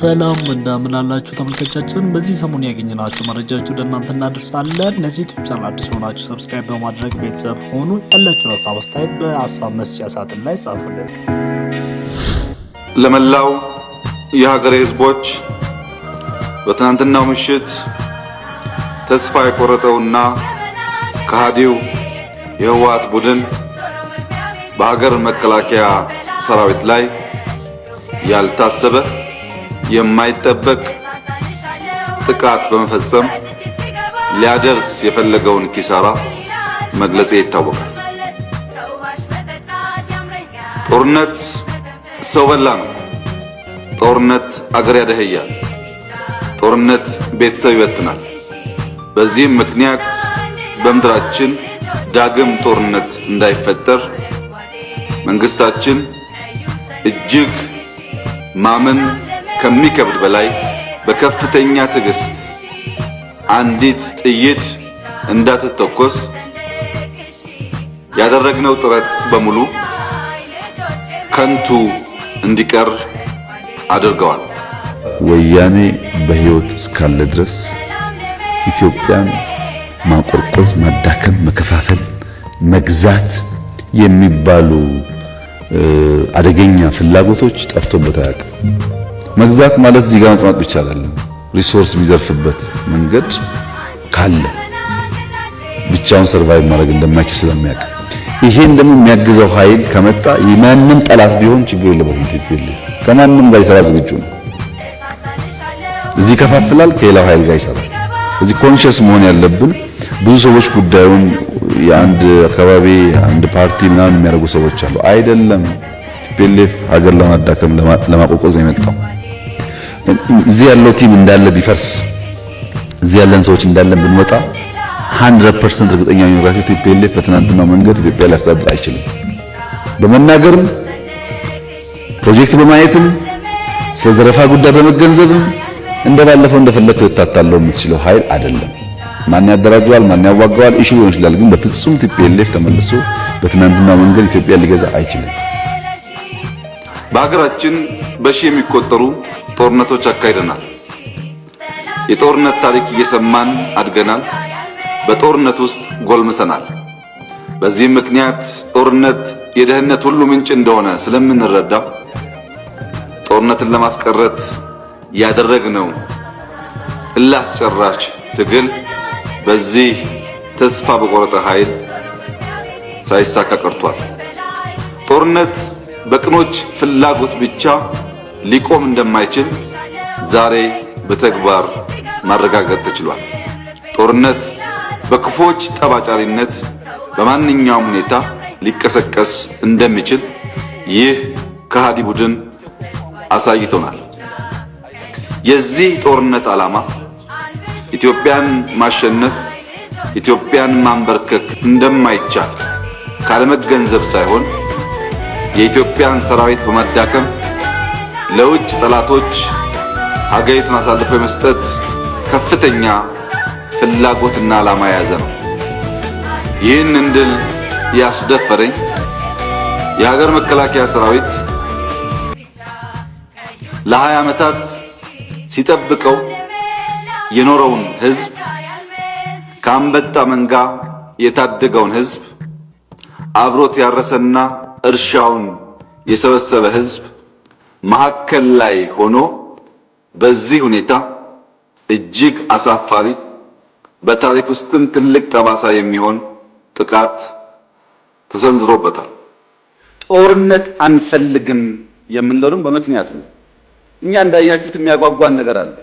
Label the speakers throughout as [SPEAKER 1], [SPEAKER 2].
[SPEAKER 1] ሰላም እንደምን አላችሁ ተመልካቾቻችን። በዚህ ሰሞን ያገኘናቸው መረጃዎች ወደ እናንተ እናደርሳለን። ለዚህ YouTube channel አዲስ ሆናችሁ subscribe በማድረግ ቤተሰብ ሆኑ። ያላችሁን ሀሳብ አስተያየት በሀሳብ መስጫ ሳጥን ላይ ጻፉልን።
[SPEAKER 2] ለመላው የሀገሬ ሕዝቦች፣ በትናንትናው ምሽት ተስፋ የቆረጠውና ከሃዲው የህወሓት ቡድን በሀገር መከላከያ ሰራዊት ላይ ያልታሰበ፣ የማይጠበቅ ጥቃት በመፈጸም ሊያደርስ የፈለገውን ኪሳራ መግለጼ ይታወቃል። ጦርነት ሰው በላ ነው። ጦርነት አገር ያደህያል። ጦርነት ቤተሰብ ይበትናል። በዚህም ምክንያት በምድራችን ዳግም ጦርነት እንዳይፈጠር መንግስታችን እጅግ ማመን ከሚከብድ በላይ በከፍተኛ ትዕግስት አንዲት ጥይት እንዳትተኮስ ያደረግነው ጥረት በሙሉ ከንቱ እንዲቀር አድርገዋል።
[SPEAKER 3] ወያኔ በህይወት እስካለ ድረስ ኢትዮጵያን ማቆርቆዝ፣ ማዳከም፣ መከፋፈል፣ መግዛት የሚባሉ አደገኛ ፍላጎቶች ጠፍቶበት አያውቅም። መግዛት ማለት እዚህ ጋር መቀመጥ ብቻ አይደለም። Resource የሚዘርፍበት መንገድ ካለ ብቻውን survive ማድረግ እንደማይችል ስለሚያውቅ፣ ይሄን ደግሞ የሚያግዘው ኃይል ከመጣ የማንም ጠላት ቢሆን ችግር የለበትም። TPLF ከማንም ጋር ይሰራ ዝግጁ ነው። እዚህ ይከፋፍላል፣ ከሌላው ኃይል ጋር ይሰራል። እዚህ conscious መሆን ያለብን፣ ብዙ ሰዎች ጉዳዩን የአንድ አካባቢ፣ አንድ ፓርቲ ምናምን የሚያደርጉ ሰዎች አሉ። አይደለም። TPLF ሀገር ለማዳከም፣ ለማቆርቆዝ ነው የመጣው። እዚህ ያለው team እንዳለ ቢፈርስ፣ እዚህ ያለን ሰዎች እንዳለን ብንወጣ፣ 100% እርግጠኛ ነኝ TPLF በትናንትናው መንገድ ኢትዮጵያ ሊያስተዳድር አይችልም። በመናገርም፣ ፕሮጀክት በማየትም፣ ስለ ዘረፋ ጉዳይ በመገንዘብም እንደባለፈው እንደፈለግህ ልታታለው የምትችለው ኃይል አይደለም። ማን ያደራጀዋል፣ ማን ያዋጋዋል issue ሊሆን ይችላል። ግን በፍጹም TPLF ተመልሶ በትናንትናው መንገድ ኢትዮጵያ ሊገዛ አይችልም።
[SPEAKER 2] በሀገራችን በሺህ የሚቆጠሩ ጦርነቶች አካሂደናል። የጦርነት ታሪክ እየሰማን አድገናል። በጦርነት ውስጥ ጎልምሰናል። በዚህም ምክንያት ጦርነት የድህነት ሁሉ ምንጭ እንደሆነ ስለምንረዳ ጦርነትን ለማስቀረት ያደረግነው እልህ አስጨራሽ ትግል በዚህ ተስፋ በቆረጠ ኃይል ሳይሳካ ቀርቷል። ጦርነት በቅኖች ፍላጎት ብቻ ሊቆም እንደማይችል ዛሬ በተግባር ማረጋገጥ ተችሏል። ጦርነት በክፉዎች ጠብ አጫሪነት በማንኛውም ሁኔታ ሊቀሰቀስ እንደሚችል ይህ ከሃዲ ቡድን አሳይቶናል። የዚህ ጦርነት ዓላማ ኢትዮጵያን ማሸነፍ፣ ኢትዮጵያን ማንበርከክ እንደማይቻል ካለመገንዘብ ሳይሆን የኢትዮጵያን ሰራዊት በማዳከም ለውጭ ጠላቶች ሀገሪቱን አሳልፎ የመስጠት ከፍተኛ ፍላጎትና ዓላማ የያዘ ነው። ይህን እንድል ያስደፈረኝ የሀገር መከላከያ ሰራዊት ለ20 ዓመታት ሲጠብቀው የኖረውን ሕዝብ፣ ከአንበጣ መንጋ የታደገውን ሕዝብ፣ አብሮት ያረሰና እርሻውን የሰበሰበ ሕዝብ መካከል ላይ ሆኖ በዚህ ሁኔታ እጅግ አሳፋሪ፣ በታሪክ ውስጥም ትልቅ ጠባሳ የሚሆን ጥቃት ተሰንዝሮበታል።
[SPEAKER 4] ጦርነት አንፈልግም የምንለውም በምክንያት ነው። እኛ እንዳያችሁት የሚያጓጓን ነገር አለ።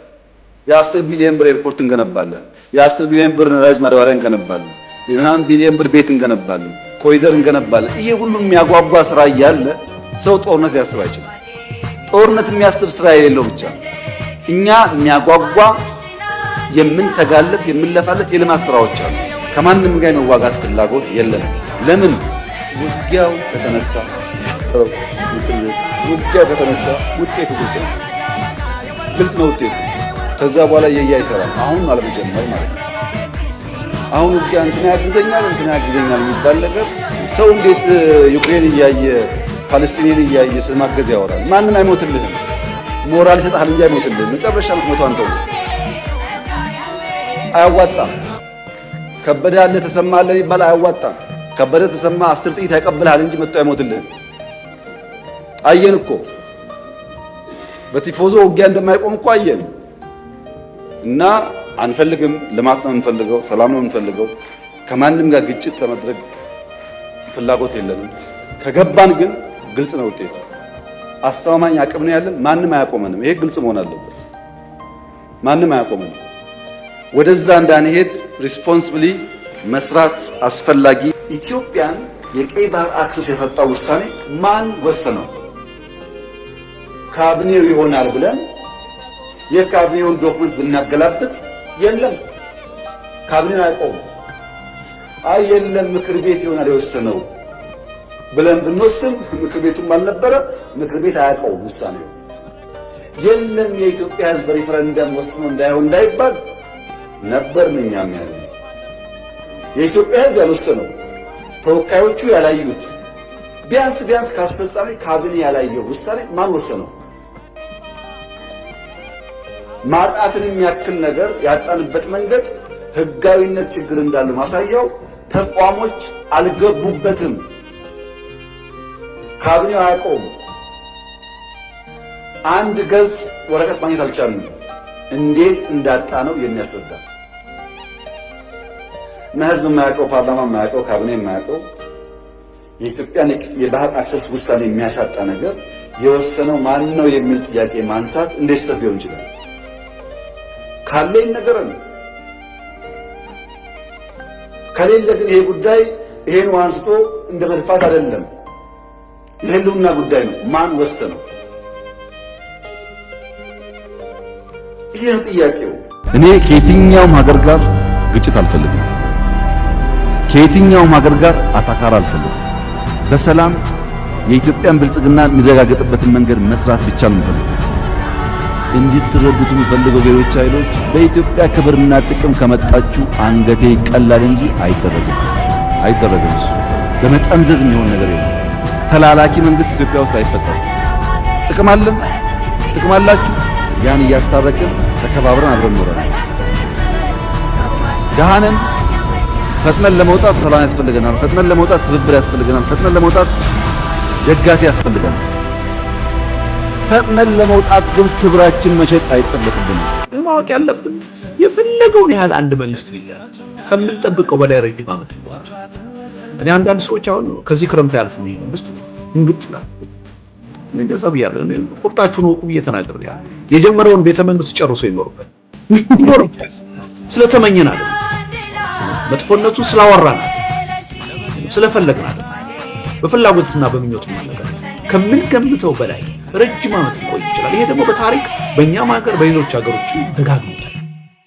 [SPEAKER 4] የ10 ቢሊዮን ብር airport እንገነባለን። የ10 ቢሊዮን ብር ነዳጅ ማዳበሪያ እንገነባለን። የምናምን ቢሊዮን ብር ቤት እንገነባለን። ኮሪደር እንገነባለን። ይሄ ሁሉ የሚያጓጓ ስራ እያለ ሰው ጦርነት ሊያስብ አይችልም። ጦርነት የሚያስብ ስራ የሌለው ብቻ። እኛ የሚያጓጓ፣ የምንተጋለት፣ የምንለፋለት የልማት ስራዎች አሉ። ከማንም ጋር የመዋጋት ፍላጎት የለንም። ለምን? ውጊያው ከተነሳ ውጤቱ ግልጽ ነው። ግልጽ ነው ውጤቱ። ከዛ በኋላ የያ ይሰራል። አሁን አለመጀመር ማለት ነው። አሁን ውጊያ እንትና ያግዘኛል፣ እንትና ያግዘኛል የሚባል ነገር፣ ሰው እንዴት ዩክሬን እያየ፣ ፓለስቲኔን እያየ ስለማገዝ ያወራል? ማንም አይሞትልህም። ሞራል ይሰጥሃል እንጂ አይሞትልህም። መጨረሻ የምትሞተው አንተው ነው። አያዋጣም። ከበደ አለ ተሰማ አለ የሚባል አያዋጣም። ከበደ ተሰማ 10 ጥይት ያቀብልሃል እንጂ መጥቶ አይሞትልህም። አየን እኮ በቲፎዞ ውጊያ እንደማይቆም እኮ አየን። እና አንፈልግም። ልማት ነው የምንፈልገው፣ ሰላም ነው የምንፈልገው። ከማንም ጋር ግጭት ለማድረግ ፍላጎት የለንም። ከገባን ግን ግልጽ ነው ውጤቱ። አስተማማኝ አቅም ነው ያለን። ማንም አያቆመንም። ይሄ ግልጽ መሆን አለበት። ማንም አያቆመንም። ወደዛ እንዳንሄድ responsibly መስራት አስፈላጊ። ኢትዮጵያን የቀይ ባህር access የሰጠው ውሳኔ ማን ወሰነው? ካቢኔው ይሆናል ብለን የካቢኔውን document ብናገላብጥ የለም፣ ካቢኔው አያውቀውም። አይ የለም ምክር ቤት ይሆናል የወሰነው ብለን ብንወስን ምክር ቤቱም አልነበረ፣ ምክር ቤት አያውቀውም ውሳኔው። የለም የኢትዮጵያ ሕዝብ በሪፈረንደም ወስኖ እንዳይሆን እንዳይባል ነበርን እኛም ያለ የኢትዮጵያ ሕዝብ ያልወሰነው ተወካዮቹ ያላዩት ቢያንስ ቢያንስ ከአስፈጻሚ ካቢኔ ያላየው ውሳኔ ማን ወሰነው? ማጣትን የሚያክል ነገር ያጣንበት መንገድ ህጋዊነት ችግር እንዳለ ማሳያው ተቋሞች አልገቡበትም። ካቢኔው አያውቀውም። አንድ ገጽ ወረቀት ማግኘት አልቻልንም። እንዴት እንዳጣ ነው የሚያስረዳ እና ህዝብ የማያውቀው፣ ፓርላማ የማያውቀው፣ ካቢኔ የማያውቀው የኢትዮጵያን የባህር access ውሳኔ የሚያሳጣ ነገር የወሰነው ማን ነው የሚል ጥያቄ ማንሳት እንዴት ስህተት ሊሆን ይችላል? ካለ ይነገረን፣ ከሌለ ግን ይሄ ጉዳይ ይሄን አንስቶ እንደ መድፋት አይደለም፣ የህልውና ጉዳይ ነው። ማን ወሰነው? ይሄ ነው ጥያቄው።
[SPEAKER 3] እኔ ከየትኛውም ሀገር ጋር ግጭት አልፈልግም። ከየትኛውም ሀገር ጋር አታካራ አልፈልግም። በሰላም የኢትዮጵያን ብልጽግና የሚረጋገጥበትን መንገድ መስራት ብቻ ነው የምፈልገው። እንድትረዱት የምፈልገው ሌሎች ኃይሎች በኢትዮጵያ ክብርና ጥቅም ከመጣችሁ አንገቴ ይቀላል እንጂ አይደረግም፣ አይደረግም። እሱ በመጠምዘዝ የሚሆን ነገር የለም። ተላላኪ መንግስት ኢትዮጵያ ውስጥ አይፈጠርም። ጥቅም አለን፣ ጥቅም አላችሁ። ያን እያስታረቅን ተከባብረን አብረን ኖረናል። ደሃንን ፈጥነን ለመውጣት ሰላም ያስፈልገናል። ፈጥነን ለመውጣት ትብብር ያስፈልገናል። ፈጥነን ለመውጣት ደጋፊ ያስፈልገናል። ፈጥነን ለመውጣት ግን ክብራችን መሸጥ አይጠበቅብንም።
[SPEAKER 5] ማወቅ ያለብን የፈለገውን ያህል አንድ መንግስት ቢያዝ ከምንጠብቀው በላይ ረጅም ዓመት። እኔ አንዳንድ ሰዎች አሁን ከዚህ ክረምት አያልፍም ይሄ መንግስት እንግጥ ይላል። እኔ እንደዛ ብያለሁ። እኔ ቁርጣችሁን ወቁ ብዬ ተናግሬያለሁ። የጀመረውን ቤተ መንግስት ጨርሶ ይኖርበት ይኖርበት ስለተመኘን አይደለም፣ መጥፎነቱን ስላወራን አይደለም፣ ስለፈለግን አይደለም፣ በፍላጎትና በምኞት ነገር ከምንገምተው በላይ ረጅም ዓመት ሊቆይ ይችላል። ይሄ ደግሞ በታሪክ በእኛም ሀገር በሌሎች ሀገሮችም ደጋግሞ